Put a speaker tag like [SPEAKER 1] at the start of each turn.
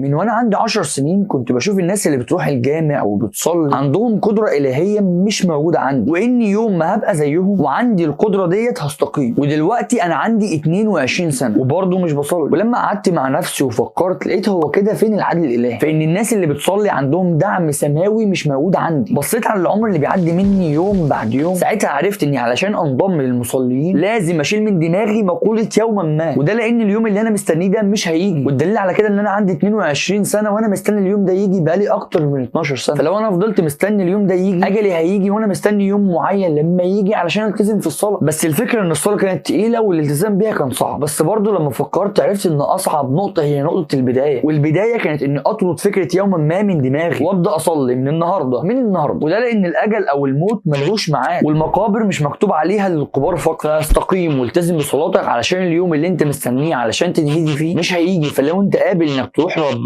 [SPEAKER 1] من وانا عندي 10 سنين كنت بشوف الناس اللي بتروح الجامع وبتصلي عندهم قدره الهيه مش موجودة عندي، واني يوم ما هبقى زيهم وعندي القدرة ديت هستقيم. ودلوقتي انا عندي 22 سنة وبرضه مش بصلي. ولما قعدت مع نفسي وفكرت لقيت هو كده فين العدل الالهي؟ فان الناس اللي بتصلي عندهم دعم سماوي مش موجود عندي. بصيت على العمر اللي بيعدي مني يوم بعد يوم، ساعتها عرفت اني علشان انضم للمصليين لازم اشيل من دماغي مقولة يوما ما، وده لان اليوم اللي انا مستنيه ده مش هيجي. والدليل على كده ان انا عندي 22 سنة وانا مستني اليوم ده يجي بقالي اكتر من 12 سنة. فلو انا فضلت مستني اليوم ده يجي، اجلي هيجي وانا مستني يوم معين لما يجي علشان التزم في الصلاة. بس الفكرة ان الصلاة كانت تقيلة والالتزام بيها كان صعب. بس برضه لما فكرت عرفت ان اصعب نقطة هي نقطة البداية، والبداية كانت اني اطرد فكرة يوما ما من دماغي وابدا اصلي من النهارده من النهارده. وده لان الاجل او الموت ملهوش ميعاد، والمقابر مش مكتوب عليها للكبار فقط. فاستقيم والتزم بصلاتك علشان اليوم اللي انت مستنيه علشان تنهدي فيه مش هيجي. فلو انت قابل انك تروح لربنا